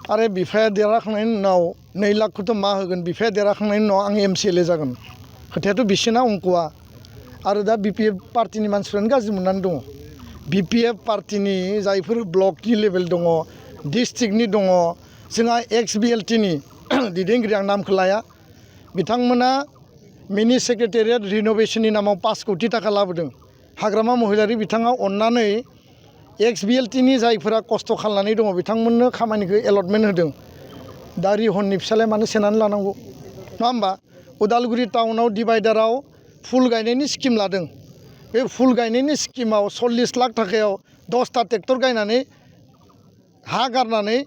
आरो बिफाया देरहाखांनायनि उनाव 2 लाखखौथ' मा होगोन बिफाया देरहाखांनायनि उनाव आं MCLA जागोन खोथायाथ' बिसोरना अंकआ आरो दा BPF पार्टिनि मानसिफ्रानो गाज्रि मोननानै दङ BPF पार्टिनि जायफोर ब्लकनि लेभेल दङ डिस्ट्रिक्टनि दङ जोंहा XBLTनि दैदेनगिरि आं नामखौ लाया बिथांमोना मिनि सेक्रेटारियेट रिनोभेशननि नामाव 5 कोटी थाखा लाबोदों हाग्रामा महिलारि बिथाङा अननानै XBLTनि जायफोरा खस्थ' खालामनानै दङ बिथांमोननो खामानिखौ एलटमेन्ट होदों दा रिहननि फिसालाया मानो सेनानै लानांगौ नङा होमबा उदालगुरि टाउनाव डिभाइडाराव फुल गायनायनि स्किम लादों बे फुल गायनायनि स्किमाव 40 लाख थाखायाव 10टा ट्रेक्टर गायनानै हा गारनानै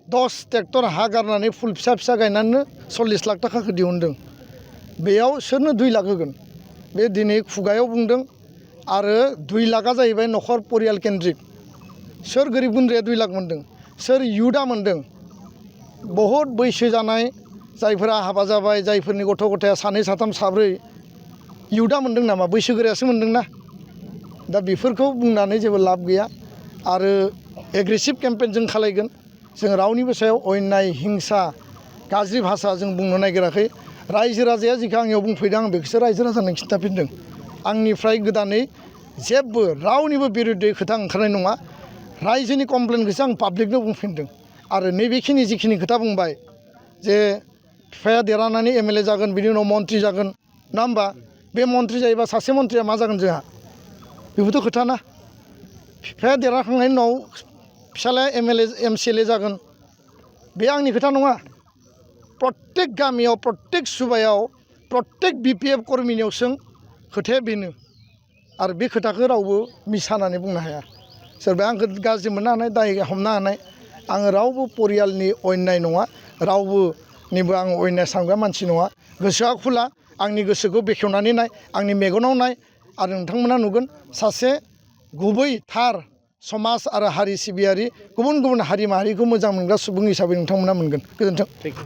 10 ट्रेक्टर हा गारनानै फुल फिसा फिसा गायनानै 40 लाख थाखाखौ दिहुनदों बेयाव सोरनो 2 लाख होगोन बे दिनै खुगायाव बुंदों आरो 2 लाखआ जाहैबाय न'खर परियाल केन्द्रिक सोर गोरिब गुन्द्राया 2 लाख मोनदों सोर युथआ मोनदों बहुत बैसो जानाय जायफोरा हाबा जाबाय जायफोरनि गथ' गथाया 2 3 4 युथआ मोनदों नामा बैसोगोरायासो मोनदोंना दा बेफोरखौ बुंनानै जेबो लाब गैया आरो एग्रेसिभ केम्पेइन जों खालायगोन जों रावनिबो सायाव अन्याय हिंसा गाज्रि भाषा जों बुंनो नागिराखै रायजो राजाया जिखौ आंनियाव बुंफैदों आं बेखौसो रायजो राजानो खिन्थाफिनदों आंनिफ्राय गोदानै जेबो रावनिबो बिरुद्धै खोथा ओंखारनाय नङा रायजोनि कमप्लेनखौसो आं पाब्लिकनो बुंफिनदों आरो नैबेखिनि जिखिनि खोथा बुंबाय जे बिफाया देरहानानै MLA जागोन बिनि उनाव मन्थ्रि जागोन नङा होमबा बे मन्थ्रि जायोबा सासे मन्थ्रिया मा जागोन जोंहा बेबोथ' खोथा ना बिफाया देरहाखांनायनि उनाव फिसालाया MCLA जागोन बे आंनि खोथा नङा प्रत्येक गामियाव प्रत्येक सुबायाव प्रत्येक BPF कर्मिनियाव सों खोथाया बेनो आरो बे खोथाखौ रावबो मिसा होननानै बुंनो हाया सोरबाया आंखौ गाज्रि मोननो हानाय दाय हमनो हानाय आङो रावबो परियालनि अन्याय नङा रावबोनिबो आं अन्याय सानग्रा मानसि नङा गोसोआ खुला आंनि गोसोखौ बेखेवनानै नाय आंनि मेगनाव नाय आरो नोंथांमोना नुगोन सासे गुबै थार समाज आरो हारि सिबियारि गुबुन गुबुन हारि माहारिखौ मोजां मोनग्रा सुबुं हिसाबै नोंथांमोना मोनगोन गोजोन्थों।